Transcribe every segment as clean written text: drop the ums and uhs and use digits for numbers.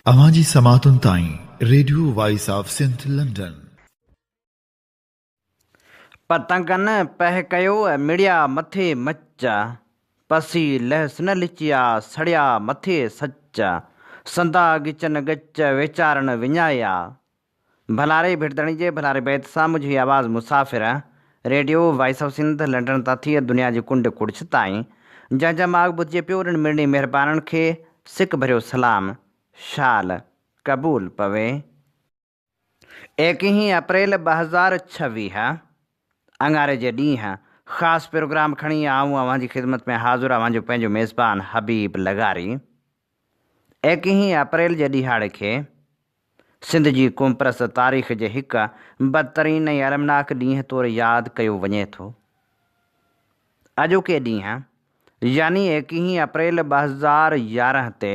اوهان جي سماعتن تائين radio voice of Sindh London. پتنگن پهه ڪيو مڙيا مٿي مچ، پسي لهس نه لچيا سڙيا مٿي سچ، سندا ڳچن ڳچ ويچارن وڃايا. ڀلاري ڀٽ-ڌڻي جي ڀلاري بيت سان منهنجي هي آواز مسافر radio voice of Sindh London تان ٿي دنيا جي ڪنڊ ڪڙڇ تائين جنهن جا ماڳ ٻڌجي پيو انهن مڙني مهربانن کي سڪ ڀريو سلام شال قبول پوي. ايڪيهين اپريل 2026 اڱاري جي ڏينهن خاص پروگرام کڻي آئون اوهان جي خدمت ۾ حاضر اوهان جو پنهنجو ميزبان حبيب لغاري ايڪيهين اپريل جي ڏيهاڙي کي سنڌ جي قومپرست تاريخ جي هڪ بدترين ۽ المناڪ ڏينهن طور ياد ڪيو وڃي ٿو. اڄوڪي ڏينهن يعني ايڪيهين اپريل 2011 تي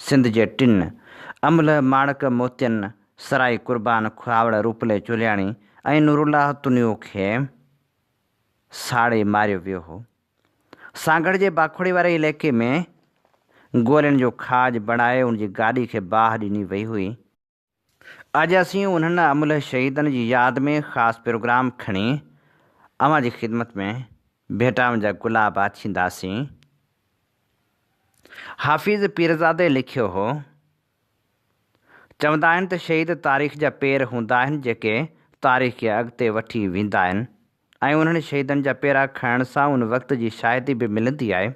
سنڌ جي ٽن املهه ماڻڪ موتين سرائي قربان کهاوڙ روپلي چولياڻي ۽ نورالله تنيو کي ساڙي ماريو ويو هو. سانگهڙ جي باکوڙي واري علائقي ۾ گولين جو کاڄ بڻائي ان جي گاڏي کي باهه ڏني وئي هئي. اڄ اسين انهن املهه شهيدن جي ياد ۾ خاص پروگرام کڻي اوهان جي خدمت ۾ ڀيٽائن جا گلاب آڇينداسين. حافظ پيرزادي لکيو هو. چوندا آهن ته شهيد تاريخ جا پير هوندا آهن جيڪي تاريخ کي اڳتي وٺي ويندا آهن ۽ انهن شهيدن جا پيرا کڻڻ سان ان وقت جي شاهدي به ملندي آهي.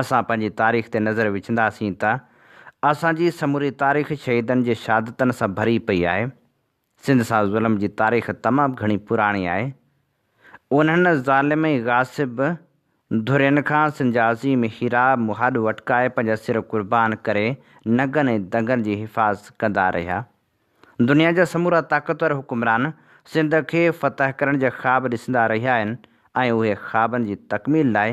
اسان پنهنجي تاريخ تي نظر وجهنداسين ته اسان جي سموري تاريخ شهيدن جي شهادتن سان ڀري پئي آهي. سنڌ سان ظلم جي تاريخ تمام گهڻي پراڻي آهي. انهن ظالم ۽ غاصب ڌرين کان سنڌ جا عظيم هيرا مهاڏو اٽڪائي پنهنجا سر قربان ڪري ننگن ۽ دنگن جي حفاظت ڪندا رهيا. دنيا جا سمورا طاقتور حڪمران سنڌ کي فتح ڪرڻ جا خواب ڏسندا رهيا آهن ۽ اهي خوابن جي تڪميل لاء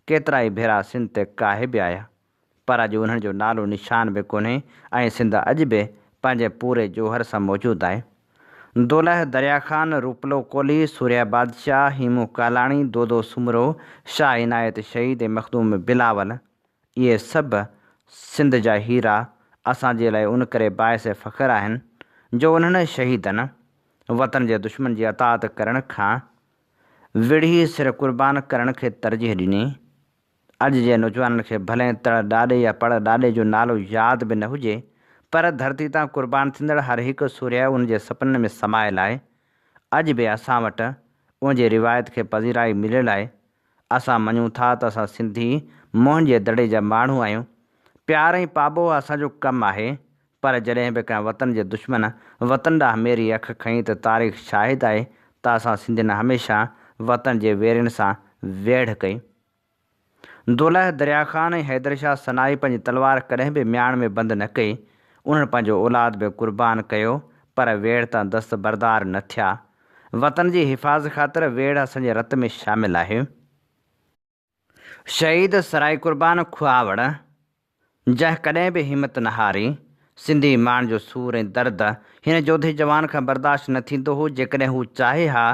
ڪيترائي ڀيرا سنڌ تي ڪاهي به آيا. پر اڄ انهن جو نالو نشان به ڪونهي ۽ سنڌ اڄ به پنهنجي پوري جوهر سان موجود آهي. دولهه دريا خان، روپلو ڪولهي، سورهيه بادشاهه، هيمون ڪالاڻي، دودو سومرو، شاهه عنايت شهيد ۽ مخدوم بلاول اهي سڀ سنڌ جا هيرا اسان جي لاء ان ڪري باعث فخر آهن جو انهن شهيدن وطن جي دشمن جي اطاعت ڪرڻ کان وڙهي سر قربان ڪرڻ کي ترجيح ڏني. اڄ جي نوجوانن کي ڀلين تڙ ڏاڏي يا پڙ ڏاڏي جو نالو ياد به نه هجي، پر ڌرتي تان قربان ٿيندڙ هر هڪ سورهيه ان جي سپنن ۾ سمايل آهي. اڄ به اسان وٽ ان جي روايت کي پذيرائي مليل آهي. اسان مڃون ٿا ته اسان سنڌي موهن جي دڙي جا ماڻهو آهيون. پيار ۽ پاٻوهه اسان جو ڪم آهي، پر جڏهن به ڪنهن وطن جي دشمن وطن ڏانهن ميري اک کنئي ته تاريخ شاهد آهي ته اسان سنڌين هميشه وطن جي ويرين سان ويڙهه ڪئي. دولهه دريا خان ۽ حيدر شاهه ثنائي پنهنجي تلوار ڪڏهن به مياڻ ۾ بند نه ڪئي. انهن پنهنجو اولاد به قربان ڪيو، پر ويڙهه تان دستبردار نه ٿيا. وطن جي حفاظت خاطر ويڙهه اسان جي رت ۾ شامل آهي. شهيد سرائي قربان کهاوڙ جنهن ڪڏهن به همت نه هاري. سنڌي ماڻ جو سور ۽ درد هن جوڌي جوان کان برداشت نه ٿيندو هو، جيڪڏهن هو چاهي ها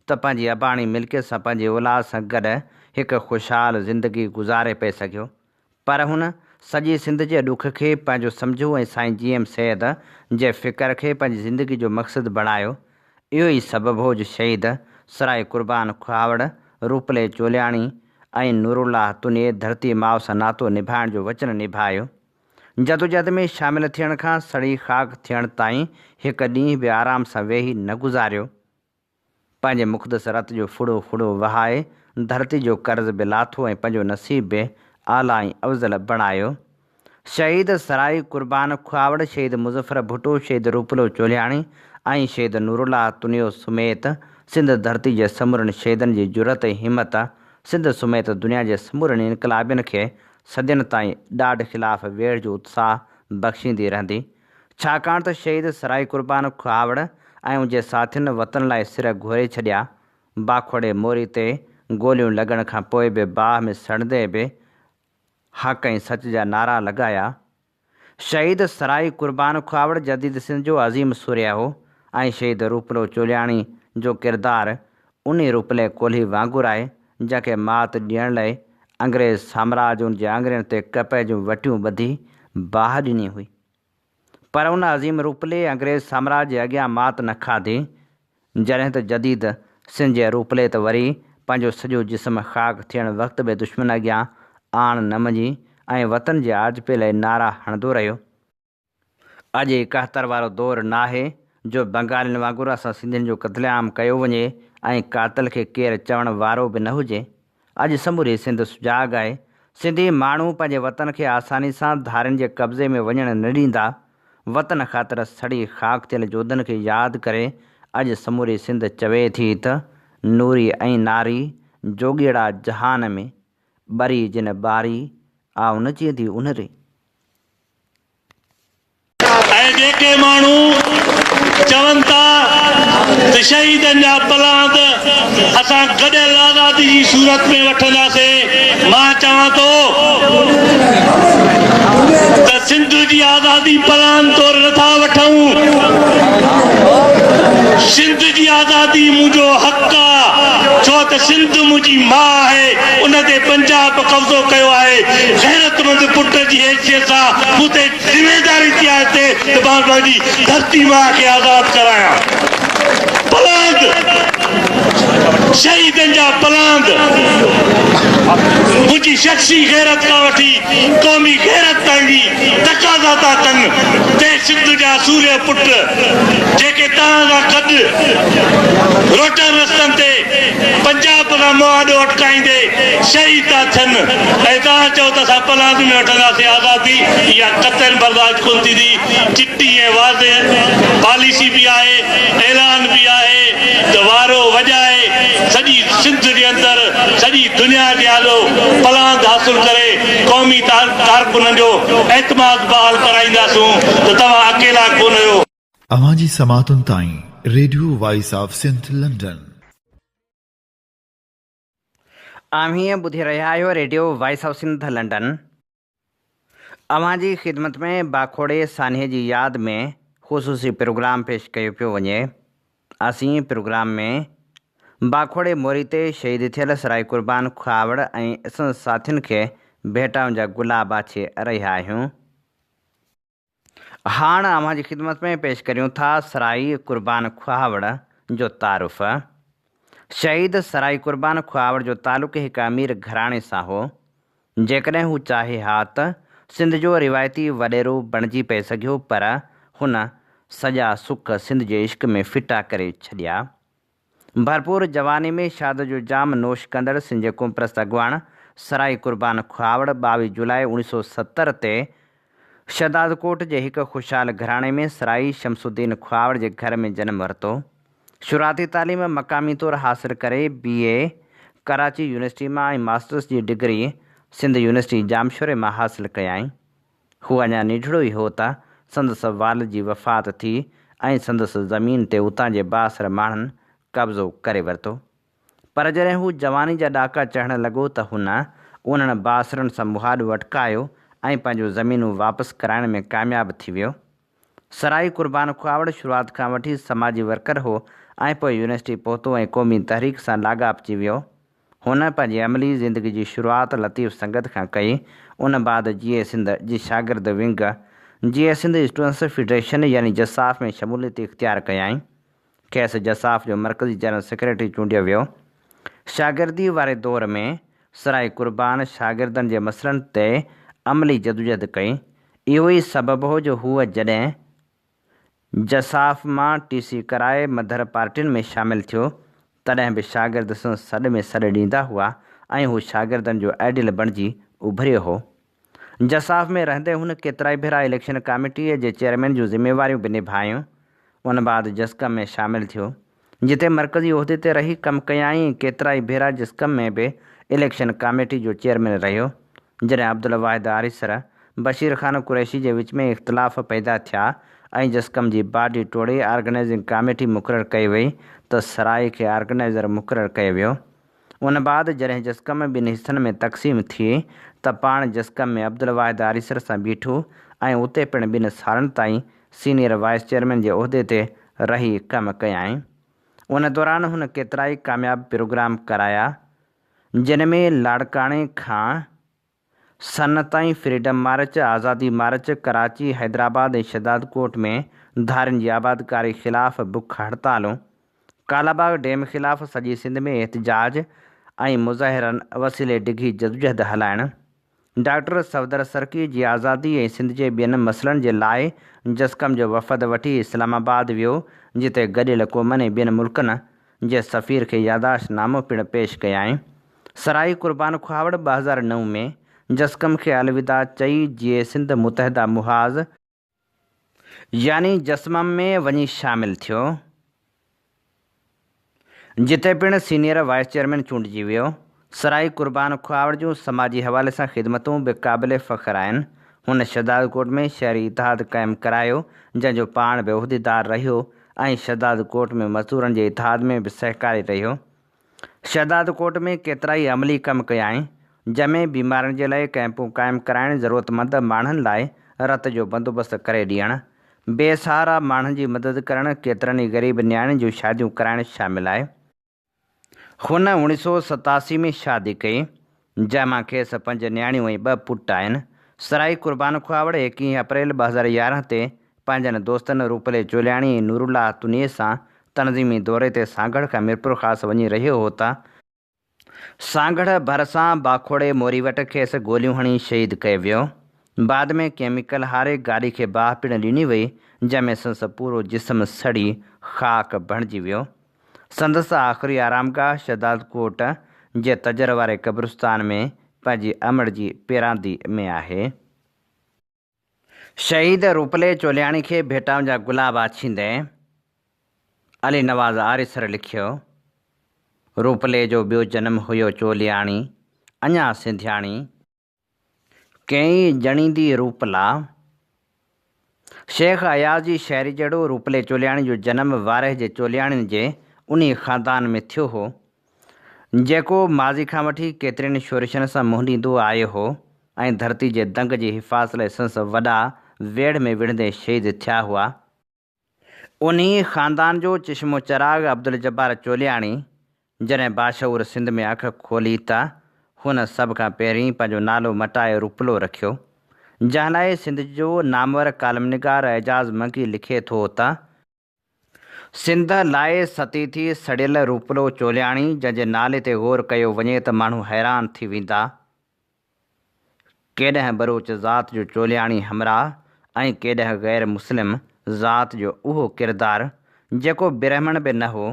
ته پنهنجي اباڻي ملڪيت سان پنهنجي اولاد سان گڏ هڪ خوشحال زندگي گذاري پئي سگهيو پر هن سڄي سنڌ جي ڏک کي پنهنجو سمجهيو ۽ سائين جي ايم سيد جي فڪر کي پنهنجي زندگي جو مقصد بڻايو اهو ئي سبب هو جو شهيد سرائي قربان کهاوڙ، روپلي چولياڻي ۽ نورالله تنيي ڌرتي ماء سان ناتو نڀائڻ جو وچن نڀايو. جدوجهد ۾ شامل ٿيڻ کان سڙي خاڪ ٿيڻ تائين هڪ ڏينهن به آرام سان ويهي نه گذاريو. پنهنجي مقدس رت جو ڦڙو ڦڙو وهائي ڌرتي جو قرض به لاٿو ۽ پنهنجو نصيب به اعليٰ ۽ افضل بڻايو. شهيد سرائي قربان کهاوڙ، شهيد مظفر ڀٽو، شهيد روپلو چولياڻي ۽ شهيد نورالله تنيو سميت سنڌ ڌرتي جي سمورن شهيدن جي جرئت ۽ همت سنڌ سميت دنيا جي سمورن انقلابين کي صدين تائين ڏاڍ خلاف ويڙهه جو اتساهه بخشيندي رهندي ڇاڪاڻ ته شهيد سرائي قربان کهاوڙ ۽ ان جي ساٿين وطن لاء سر گهوري ڇڏيا باکوڙي موري تي گوليون لڳڻ کان پوء به باهه ۾ سڙندي به حق ۽ سچ جا نعرا لڳايا. شهيد سرائي قربان کهاوڙ جديد سنڌ جو عظيم سورهيه هو ۽ شهيد روپلو چولياڻي جو ڪردار انهي روپلي ڪولهي وانگر آهي جنهن کي مات ڏيڻ لئه انگريز سامراج ان جي آڱرين تي ڪپهه جون وٽيون ٻڌي باهه ڏني هئي. پر ان عظيم روپلي انگريز سامراج جي اڳيان مات نه کاڌي، جڏهن ته جديد سنڌ جي روپلي ته وري پنهنجو سڄو جسم خاڪ ٿيڻ وقت به دشمن اڳيان آڻ نه مڃي ۽ وطن جي آجپي لئي نعرا هڻندو رهيو. اڄ ايڪهتر وارو دور ناهي جو بنگالين وانگر اسان سنڌين جو قتل عام ڪيو وڃي ۽ قاتل کي ڪير چوڻ وارو به نه هجي. اڄ سموري سنڌ سجاڳ آهي. سنڌي ماڻهو پنهنجي وطن کي آساني سان ڌارين جي قبضي ۾ وڃڻ نه ڏيندا. وطن خاطر سڙي خاڪ ٿيل جوڌن کي ياد ڪري اڄ سموري سنڌ چوي ٿي ته، نوري ۽ ناري، جوڳيئڙا جهان ۾، ٻري جن ٻاري، آء نه جيئندي ان ري. ۽ جيڪي ماڻهو چون ٿا ته شهيدن جا پلاند اسان گڏيل آزادي جي صورت ۾ وٺنداسين، مان چوان ٿو ته سنڌ جي آزادي پلاند طور نٿا وٺون، سنڌ جي آزادي منهنجو حق آ، ڇو ته سنڌ منهنجي ماء آهي، ان تي پنجاب قبضو ڪيو آهي، غيرتمند پٽ جي حيثيت سان مون تي ذميداري ٿي آهي ته مان پنهنجي ڌرتي ماء کي آزاد ڪرايان. پلاند شهيدن جا پلاند منهنجي شخصي غيرت کان وٺي قومي غيرت تائين جي تقاضا ٿا ڪن ته سنڌ جا سورهيه پٽ جيڪي توهان سان گڏ روڊن رستن تي پنجاب سان مهاڏو اٽڪائيندي شهيد ٿا ٿين ۽ توهان چئو ته اسان پلاند ۾ وٺنداسين آزادي، اها قطعاً برداشت ڪونه ٿيندي. چٽي ۽ واضح پاليسي به آهي، اعلان به آهي ته وارو وڄائي سڄي سنڌ جي اندر سڄي دنيا جي آڏو پلاند حاصل ڪري قومي ڪارڪنن جو اعتماد بحال ڪرائينداسون ته توهان اڪيلا ڪونه آهيو. اوهان جي سماعتن تائين radio voice of Sindh London. اوهين ٻڌي رهيا آهيو radio voice of Sindh London. اوهان جي خدمت ۾ باکوڙي سانحي جي ياد ۾ خصوصي پروگرام پيش ڪيو پيو وڃي. اسين پروگرام ۾ باکوڙي موري تي شهيد ٿيل سرائي قربان کهاوڙ ۽ سندس ساٿين کي ڀيٽائن جا گلاب آڇي رهيا آهيون. هاڻ اوهان جي خدمت ۾ پيش ڪريون ٿا سرائي قربان کهاوڙ جو تعارف. شهيد سرائي قربان کهاوڙ جو تعلق هڪ امير گهراڻي سان هو. جيڪڏهن هو چاهي ها ته سنڌ جو روايتي وڏيرو بڻجي پئي سگهيو پر هن سڄا سک سنڌ جي عشق ۾ ڦٽا ڪري ڇڏيا. ڀرپور جواني ۾ شھادت جو جام نوش ڪندڙ سنڌ جي قومپرست اڳواڻ سرائي قربان کهاوڙ ٻاويھ جولاء اوڻيھ سو ستر تي شھدادڪوٽ جي هڪ خوشحال گهراڻي ۾ سرائي شمس الدين کهاوڙ جي گهر ۾ جنم ورتو. شروعاتي تعليم مقامي طور حاصل ڪري بي اي ڪراچي يونيورسٽي مان ۽ ماسٽرس جي ڊگري سنڌ يونيورسٽي ڄامشوري مان حاصل ڪيائين. هو اڃا ننڍڙو ئي هو ته سندس والد جي وفات ٿي ۽ سندس زمين تي اتان جي بااثر ماڻهن قبضو ڪري ورتو. پر جڏهن هو جواني جا ڏاڪا چڙهڻ لڳو ته هن انهن بااثرن سان مهاڏو اٽڪايو ۽ پنهنجون زمينون واپس ڪرائڻ ۾ ڪامياب ٿي ويو. سرائي قربان کهاوڙ شروعات کان وٺي سماجي ورڪر هو ۽ پوء يونيورسٽي پهتو ۽ قومي تحريڪ سان لاڳاپجي ويو. هن پنهنجي عملي زندگي جي شروعات لطيف سنگت کان ڪئي، ان بعد جيئي سنڌ جي شاگرد wing Jeay Sindh students federation يعني جساف ۾ شموليت اختيار ڪيائين. کيس جساف جو مرڪزي جنرل سيڪريٽري چونڊيو ويو. شاگردي واري دور ۾ سرائي قربان شاگردن جي مسئلن تي عملي جدوجهد ڪئي. اهو ئي سبب هو جو هو جڏهن جساف مان ٽي سي ڪرائي مڌر پارٽين ۾ شامل ٿيو، تڏهن به شاگرد سندس سڏ ۾ سڏ ڏيندا هئا ۽ هو شاگردن جو آئيڊيل بڻجي اڀريو هو. جساف ۾ رهندي هن ڪيترائي ڀيرا اليڪشن ڪاميٽيء جي چيئرمين جون ذميواريون به نڀايون. ان بعد جسقم ۾ شامل ٿيو. جتي مرڪزي عهدي تي رهي ڪم ڪيائين ۽ ڪيترائي ڀيرا جسقم ۾ به اليڪشن ڪاميٽي جو چيئرمين رهيو. جڏهن عبدالواحد آريسر، بشير خان قريشي جي وچ ۾ اختلاف پيدا ٿيا ۽ جسقم جي باڊي ٽوڙي آرگنائيزنگ ڪاميٽي مقرر ڪئي وئي ته سرائي کي آرگنائيزر مقرر ڪيو ويو. ان بعد جڏهن جسقم ٻن حصن ۾ تقسيم ٿي ته پاڻ جسقم ۾ عبدالواحد آريسر سان بيٺو ۽ اتي پڻ ٻن سالن تائين سينيئر وائيس چيئرمين جي عهدي تي رهي ڪم ڪيائين. ان دوران هن ڪيترائي ڪامياب پروگرام ڪرايا جن ۾ لاڙڪاڻي کان. سن تائين فريڊم مارچ، آزادي مارچ، ڪراچي، حيدرآباد ۽ شهدادڪوٽ ۾ ڌارين جي آبادڪاري خلاف بک هڙتالون، ڪالاباغ ڊيم خلاف سڄي سنڌ ۾ احتجاج ۽ مظاهرن وسيلي ڊگهي جدوجهد هلائڻ، ڊاڪٽر صفدر سرڪي جي آزادي ۽ سنڌ جي ٻين مسئلن جي لاء جسقم جو وفد وٺي اسلام آباد ويو جتي گڏيل قومن ۽ ٻين ملڪن جي سفير کي ياداشت نامو پڻ پيش ڪيائين. سرائي قربان کهاوڙ 2009 ۾ جسقم کي الوداع چئي جيئي سنڌ متحده محاذ يعني جسمم ۾ وڃي شامل ٿيو، جتي پڻ سينيئر وائيس چيئرمين چونڊجي ويو. سرائي قربان کهاوڙ جون سماجي حوالي سان خدمتون به قابل فخر آهن. هن شهدادڪوٽ ۾ شهري اتحاد قائم ڪرايو، جنهن جو پاڻ به عهديدار رهيو ۽ شهدادڪوٽ ۾ مزدورن جي اتحاد ۾ به سهڪاري رهيو. شهدادڪوٽ ۾ ڪيترائي عملي ڪم ڪيائين، جنهن ۾ بيمارن جي لاء ڪئمپون قائم ڪرائڻ، ضرورتمند ماڻهن لاء رت جو بندوبست ڪري ڏيڻ، بي سهارا ماڻهن جي مدد ڪرڻ، ڪيترن ئي غريب نياڻين جون شاديون ڪرائڻ شامل آهي. هن اوڻيهه سئو 87 ۾ شادي ڪئي، جنهن مان کيس پنج نياڻيون ۽ ٻه پٽ آهن. سرائي قربان کهاوڙ ايڪيهين اپريل 2011 تي پنهنجن دوستن روپلي چولياڻي ۽ نورالله تنيي سان تنظيمي دوري تي سانگهڙ کان ميرپورخاص وڃي رهيو هو ته، سانگهڙ ڀرسان باکوڙي موري وٽ کيس گوليون هڻي شهيد ڪيو ويو. بعد ۾ ڪيميڪل هاري گاڏي کي باهه پڻ ڏني وئي، جنهن ۾ سندس پورو جسم سڙي خاڪ بڻجي ويو. سندس آخري آرامگاهه شهدادڪوٽ جي تجر واري قبرستان ۾ پنهنجي امڙ جي پيراندي ۾ آهي. شهيد روپلي چولياڻي کي ڀيٽائن جا گلاب آڇيندي علي نواز آريسر لکيو، روپلي جو ٻيو جنم هيو چولياڻي، اڃا سنڌياڻي، ڪيئي ڄڻيندي روپلا. شيخ اياز جي شاعري جهڙو روپلي چولياڻي جو جنم وارهه جي چولياڻين جي انهي خاندان ۾ ٿيو هو، جيڪو ماضي کان وٺي ڪيترين شورشن سان منهن ڏيندو آيو هو ۽ ڌرتي جي دنگ جي حفاظت لاء سندس وڏا ويڙهه ۾ وڙهندي شهيد ٿيا هئا. انهي خاندان جو چشم و چراغ عبدالجبار چولياڻي جڏهن باشعور سنڌ ۾ اک کولي ته هن سڀ کان پهرين پنهنجو نالو مٽائي روپلو رکيو. جنهن لاء سنڌ جو نامور ڪالم نگار اعجاز منگي لکي ٿو ته. سنڌ لاء ستي ٿي سڙيل روپلو چولياڻي جنهن جي نالي تي غور ڪيو وڃي ته ماڻهو حيران ٿي ويندا. ڪيڏهن ٻروچ ذات جو چولياڻي همراهه ۽ ڪيڏهن غير مسلم ذات جو اهو ڪردار جيڪو برهمڻ به نه هو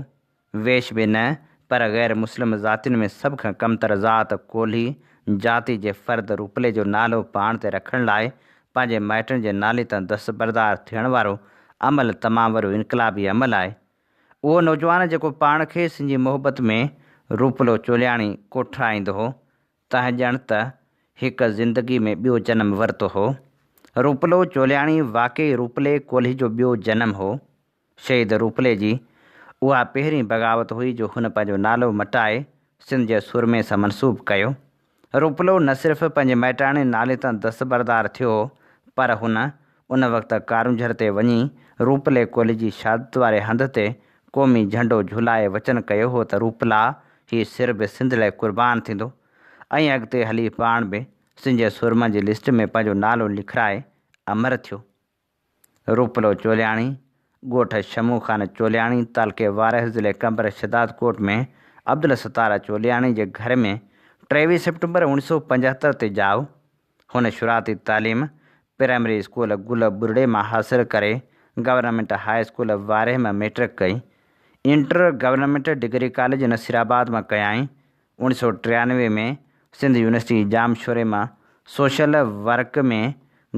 ويش به نه، پر غير مسلم ذاتين ۾ سڀ کان ڪمتر ذات ڪولهي جاتي جي فرد روپلي جو نالو پاڻ تي رکڻ لاء پنهنجي مائٽن جي نالي تان دستبردار ٿيڻ وارو عمل تمام وڏو انقلابي عمل آهي. اهو نوجوان جيڪو پاڻ کي سنڌ جي محبت ۾ روپلو چولياڻي ڪوٺرائيندو هو، تنهن ڄڻ ته هڪ زندگي ۾ ٻيو جنم ورتو هو. روپلو چولياڻي واقعي روپلي ڪولهي جو ٻيو جنم هو. شهيد روپلي جي اها پهرين بغاوت هئي جو هن پنهنجو نالو مٽائي سنڌ جي سورمي سان منسوب ڪيو. روپلو نه صرف پنهنجي مائٽاڻي نالي تان دستبردار ٿيو هو پر هن ان وقت ڪارونجهر تي وڃي روپلي ڪولهي جي شهادت واري هنڌ تي قومي جهنڊو جهولائي وچن ڪيو هو ته روپلا هي سر به سنڌ لاء قربان ٿيندو ۽ اڳتي هلي پاڻ به سنڌ جي سورمن جي لسٽ ۾ پنهنجو نالو لکرائي امر ٿيو. روپلو چولياڻي، ڳوٺ شمو خان چولياڻي، تعلقي وارهه ضلعي قمبر شھدادڪوٽ ۾ عبدالستار چولياڻي جي گهر ۾ 23 سيپٽمبر 1975 تي ڄائو. هن شروعاتي تعليم پرائمري اسڪول گل ٻرڙي مان حاصل ڪري گورنمينٽ هاء اسڪول وارهه مان مئٽرڪ ڪئي. Inter government degree college Nasirabad مان ڪيائين. 1993 ۾ سنڌ يونيورسٽي ڄامشوري مان سوشل ورڪ ۾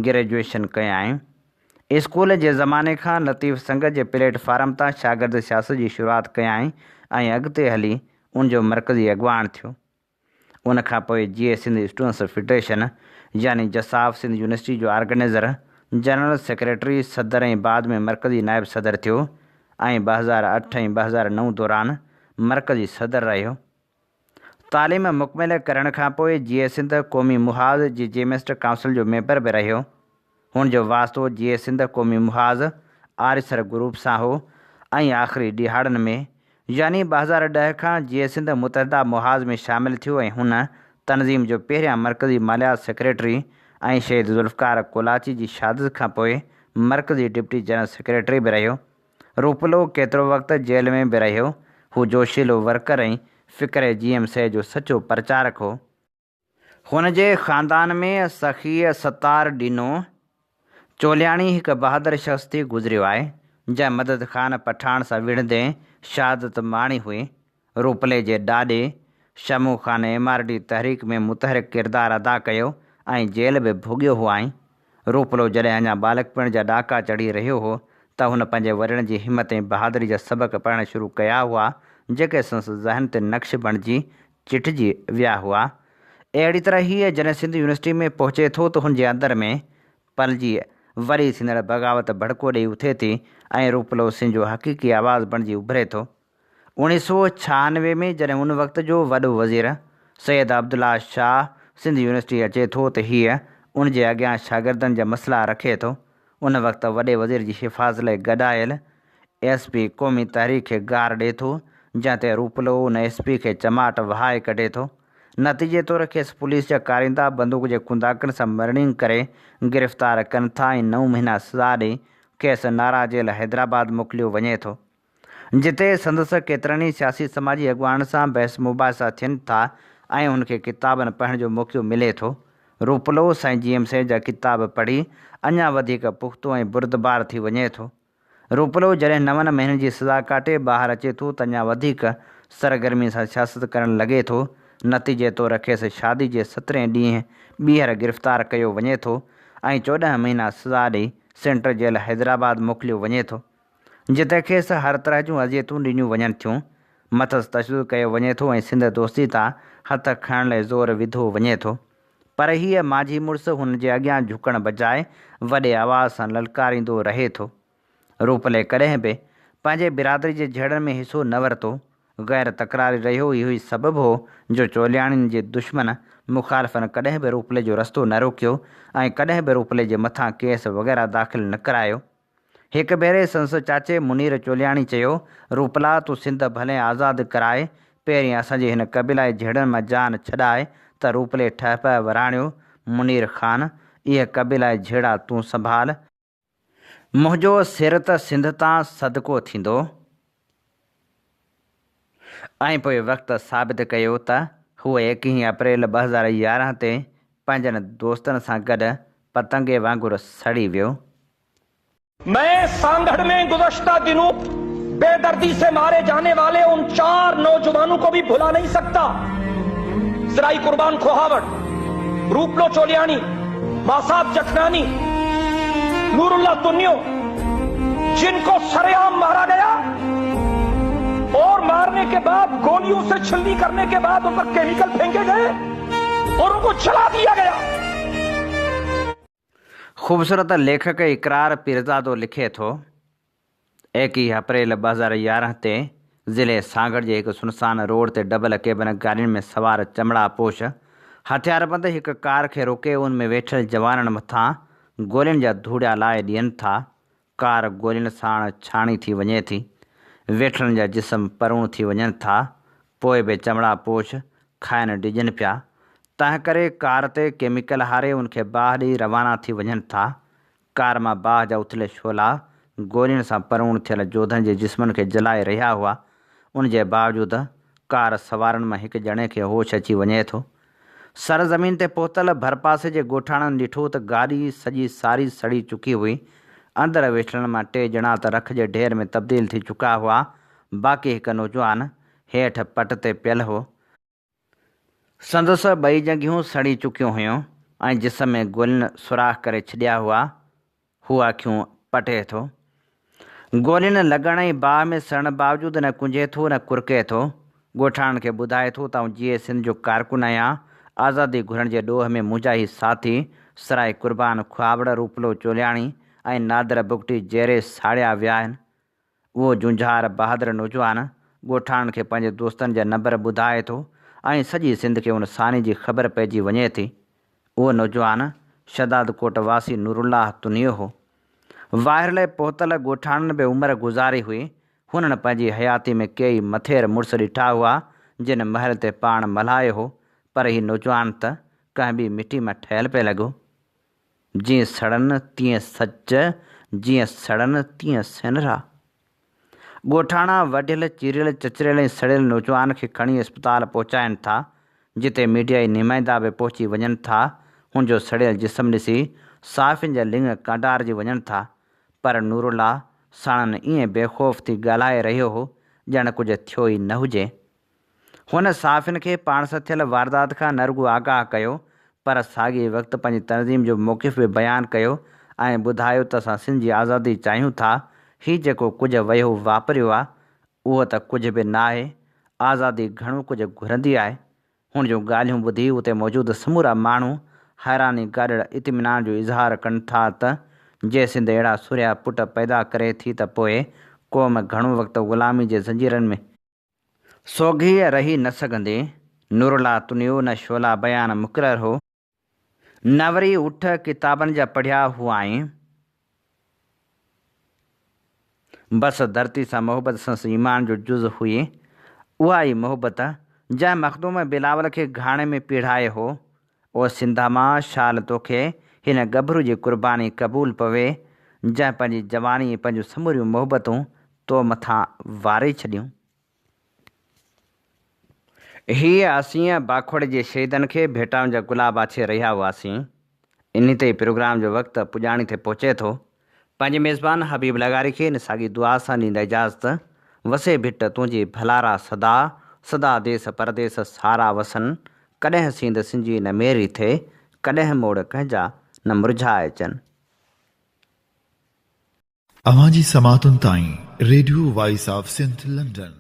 گريجوئيشن ڪيائين. اسڪول جي زماني کان لطيف سنگت جي پليٽ فارم تان شاگرد سياست جي شروعات ڪيائين ۽ اڳتي هلي ان جو مرڪزي اڳواڻ ٿيو. ان کان پوء جيئي سنڌ اسٽوڊنٽس فيڊريشن يعني جساف سنڌ يونيورسٽي جو آرگنائيزر، جنرل سيڪريٽري، صدر ۽ بعد ۾ مرڪزي نائب صدر ٿيو ۽ 2008 ۽ 2009 دوران مرڪزي صدر رهيو. تعليم مڪمل ڪرڻ کان پوء جيئي سنڌ قومي محاذ جي جيمسٽ ڪائونسل جو ميمبر به رهيو. هن جو واسطو جيئي سنڌ قومي محاذ آريسر گروپ سان هو ۽ آخري ڏهاڙن ۾ يعني 2010 کان جيئي سنڌ متحده محاذ ۾ شامل ٿيو ۽ هن تنظيم جو پهريان مرڪزي ماليات سيڪريٽري ۽ شهيد ذوالفقار ڪولاچي جي شهادت کان پوء مرڪزي ڊپٽي جنرل سيڪريٽري به رهيو. روپلو ڪيترو وقت جيل ۾ به رهيو. هو جوشيلو ورڪر ۽ فڪر جي ايم سيد جو سچو پرچارڪ هو. هن جي خاندان ۾ سخي ستار ڏنو چولياڻي هڪ بهادر شخص ٿي گذريو آهي، جنهن مدد خان پٺاڻ سان وڙهندي شهادت ماڻي هئي. روپلي جي ڏاڏي شمو خان ايم آر ڊي تحريڪ ۾ متحرڪ ڪردار ادا ڪيو ۽ جيل به ڀوڳيو هئائين. روپلو جڏهن اڃا ٻالڪپڻ جا ڏاڪا چڙهي رهيو هو ته هن پنهنجي وڏڙن جي همت ۽ بهادري جا سبق پڙهڻ شروع ڪيا هئا، جيڪي سندس ذهن تي نقش بڻجي چٽجي ويا هئا. اهڙي طرح هيء جڏهن سنڌ يونيورسٽي ۾ پهچي ٿو ته هن جي اندر ۾ پلجي وري ٿيندڙ بغاوت ڀڙڪو ڏيئي اٿي ٿي ۽ روپلو سنڌ جو حقيقي آواز بڻجي اڀري ٿو. 1996 ۾ جڏهن ان وقت جو وڏو وزير سيد عبدالله شاهه سنڌ يونيورسٽي اچي ٿو ته هيء ان جي اڳيان شاگردن جا مسئلا رکي ٿو. ان وقت وڏي وزير جي حفاظت لاء گڏايل ايس پي قومي تحريڪ کي گار ڏئي ٿو، جنهن تي روپلو ان ايس پي کي چماٽ وهائي ڪڍي ٿو. نتيجي طور کيس پوليس جا ڪارندا بندوق جي ڪنداقن سان مرڻينگ ڪري گرفتار ڪن ٿا ۽ نو مهينا سزا ڏئي کيس نارا جيل حيدرآباد موڪليو وڃي ٿو. جتي سندس ڪيترن ئي سياسي سماجي اڳواڻن سان بحث مباحثا ٿين ٿا ۽ هن کي ڪتابن پڙهڻ جو موقعو ملي ٿو. روپلو سائين جي ايم سيد جا ڪتاب پڙهي اڃا وڌيڪ پختو ۽ بردبار ٿي وڃي ٿو. روپلو جڏهن نون مهينن جي سزا ڪاٽي ٻاهر اچي ٿو ته اڃا وڌيڪ سرگرمي سان سياست ڪرڻ لڳي ٿو. نتيجي طور کيس شادي جي سترهين ڏينهن ٻيهر گرفتار ڪيو وڃي ٿو ۽ 14 مهينا سزا ڏئي سينٽر جيل حيدرآباد موڪليو وڃي ٿو. جتي کيس هر طرح جون اذيتون ڏنيون وڃن ٿيون، مٿس تشدد ڪيو وڃي ٿو ۽ سنڌ دوستي تان هٿ کڻڻ لاء زور وڌو وڃي ٿو. پر هيء مانجهي مڙس هن جي اڳيان جهڪڻ بجاء وڏي آواز سان للڪاريندو رهي ٿو. روپلي ڪڏهن به پنهنجي برادري جي جهيڙن ۾ حصو نه ورتو، غير تڪراري رهيو اهو ئي سبب هو جو چولياڻين جي دشمن مخالفن ڪڏهن به روپلي جو رستو نه روڪيو ۽ ڪڏهن به روپلي جي مٿان ڪيس وغيره داخل نه ڪرايو. هڪ ڀيري سندس چاچي منير چولياڻي چيو، روپلا تون سنڌ ڀلين آزاد ڪراء، پهرين اسان جي هن قبيلائي جهيڙن مان جان ڇڏاء ته روپلي ٺهه پهه وراڻيو، منير خان، اهي قبيلائي جهيڙا تون سنڀال، منهنجو سر ته سنڌ تان صدقو ٿيندو. ۽ پوء وقت ثابت ڪيو ته هو ايڪيهين اپريل 2011 تي پنهنجن دوستن سان گڏ پتنگي وانگر سڙي ويو. مين سانگهڙ ۾ گذشته دنون بي دردي سي ماري جاني والي ان چار نوجوانون ڪو ڀي ڀلا نهين سڪتا سرائي قربان کوهاوڙ، روپلو چولياڻي، ماسات جکناني، نورالله تنيو جن ڪو سرعام مارا گيا اور مارني ڪي بعد گوليون سي ڇلني ڪرني ڪي بعد ان پر ڪيميڪل ڦينڪي گئي اور ان ڪو جلا ديا گيا. خوبصورت ليکڪ اقرار پيرزادو لکي ٿو، 21 اپريل 2011 تي ضلعي سانگهڙ جي هڪ سنسان روڊ تي ڊبل ڪيبن گاڏين ۾ سوار چمڙا پوش هٿياربند هڪ ڪار کي روڪي ان ۾ ويٺل جوانن مٿان گولين جا ڌوڙيا لائي ڏين ٿا. ڪار گولين ساڻ ڇاڻي ٿي وڃي ٿي. ويٺلن جا جسم پروڻ ٿي وڃن ٿا. پوء به چمڙا پوش کائن ڊڄن پيا. تنهنڪري ڪار تي ڪيميڪل هاري ان کي باهه ڏئي روانا ٿي وڃن ٿا. ڪار مان باهه جا اٿليل شعلا گولين سان پروڻ ٿيل جوڌن جي جسمن کي جلائي رهيا هئا. ان جي باوجود ڪار سوارن مان هڪ ڄڻي کي هوش اچي وڃي ٿو. سر زمين تي پهتل ڀرپاسي جي ڳوٺاڻن ڏٺو ته گاڏي سڄي ساري سڙي چڪي هئي. اندر ويٺلن مان ٽي ڄڻا ته رک جي ڍير ۾ تبديل ٿي چڪا هئا، باقي هڪ نوجوان هيٺ پٽ تي پيل هو. سندس ٻئي ڄنگهيون سڙي چڪيون هيون ۽ جسم ۾ گولين سوراخ ڪري ڇڏيا هئا. هو اکيون پٽي ٿو. گولين لڳڻ ۽ باهه ۾ سڙڻ باوجود نه ڪنجهي ٿو نه ڪرڪي ٿو. ڳوٺاڻن کي ٻڌائي ٿو ته آئون جيئي سنڌ جو ڪارڪن آهيان. آزادي گهرڻ جي ڏوهه ۾ منهنجا هي ساٿي سرائي قربان خوابڙ، روپلو چولياڻي ۽ نادر بگٽي جيئري ساڙيا ويا آهن. اهو جونجهار بهادر نوجوان ڳوٺاڻن کي پنهنجي دوستن جا نمبر ٻڌائي ٿو ۽ سڄي سنڌ کي ان سانحي جي خبر پئجي وڃي ٿي. اهو نوجوان شهدادڪوٽ واسي نورالله تنيو هو. واهرلي پهتل ڳوٺاڻن به عمر گذاري هئي. هنن پنهنجي حياتي ۾ ڪيئي مٿير مڙس ڏٺا هئا، جن مهل تي پاڻ ملهايو هو. پر هي نوجوان ته ڪنهن ٻي مٽي مان ٺهيل پئي لڳو. جيئن سڙن تيئن سچ، جيئن سڙن تيئن سينرا. ڳوٺاڻا وڍيل، چيريل، چچريل ۽ سڙيل نوجوان کي کڻي اسپتال پهچائين ٿا، جتي ميڊيائي نمائندا به پهچي وڃن ٿا، هن جو سڙيل جسم ڏسي صحافين جا لڱ ڪانڊارجي وڃن ٿا، پر نورالله ساڻن ائين بي خوف ٿي ڳالهائي رهيو هو، ڄڻ ڪجهه ٿيو ئي نه هجي. هن صحافين کي پاڻ سان ٿيل واردات کان نه رڳو آگاهه ڪيو، پر ساڳئي وقت پنهنجي تنظيم جو موقف به بيان ڪيو ۽ ٻڌايو ته اسان سنڌ جي آزادي چاهيون ٿا، هي جيڪو ڪجهه وهيو واپريو آ، اهو ته ڪجهه به ناهي، آزادي گهڻو ڪجهه گهرندي آهي. هن جون ڳالهيون ٻڌي اتي موجود سمورا ماڻهو حيراني گاڏڙ اطمينان جو اظهار ڪن ٿا ته جي سنڌ اهڙا سورهيا پٽ پيدا ڪري ٿي ته پوء قوم گهڻو وقت غلامي جي زنجيرن ۾ سوگهي رهي نه سگهندي. نورالله تنيو نه شعلا بيان مقرر هو. نه وري اٺ ڪتابن جا پڙهيا هئائين. بس ڌرتي سان محبت سندس ايمان جو جز هئي. اها ئي محبت، جنهن مخدوم بلاول کي گهاڻي ۾ پيڙهائي هو. او سنڌا مان شال توکي هن ڳڀرو جي قرباني قبول پوي، جنهن پنهنجي جواني ۽ پنهنجون سموريون محبتون تو مٿان واري ڇڏيون. هيء اسين باکوڙ جي شهيدن کي ڀيٽائن جا گلاب آڇي رهيا هئاسين. انهي تي ئي پروگرام جو وقت پڄاڻي تي پهچي ٿو. پنهنجي ميزبان حبيب لغاري کي ان ساڳي دعا سان ڏيندا اجازت، وسي ڀٽ تنهنجي ڀلارا سدا، سدا ديس پرديس سارا وسن، ڪڏهن سينڌ سنجي نه ميري ٿئي، ڪڏهن موڙ ڪنهن جا نه مرجهائجن. اوهان جي سماعتن تائين radio voice of Sindh London.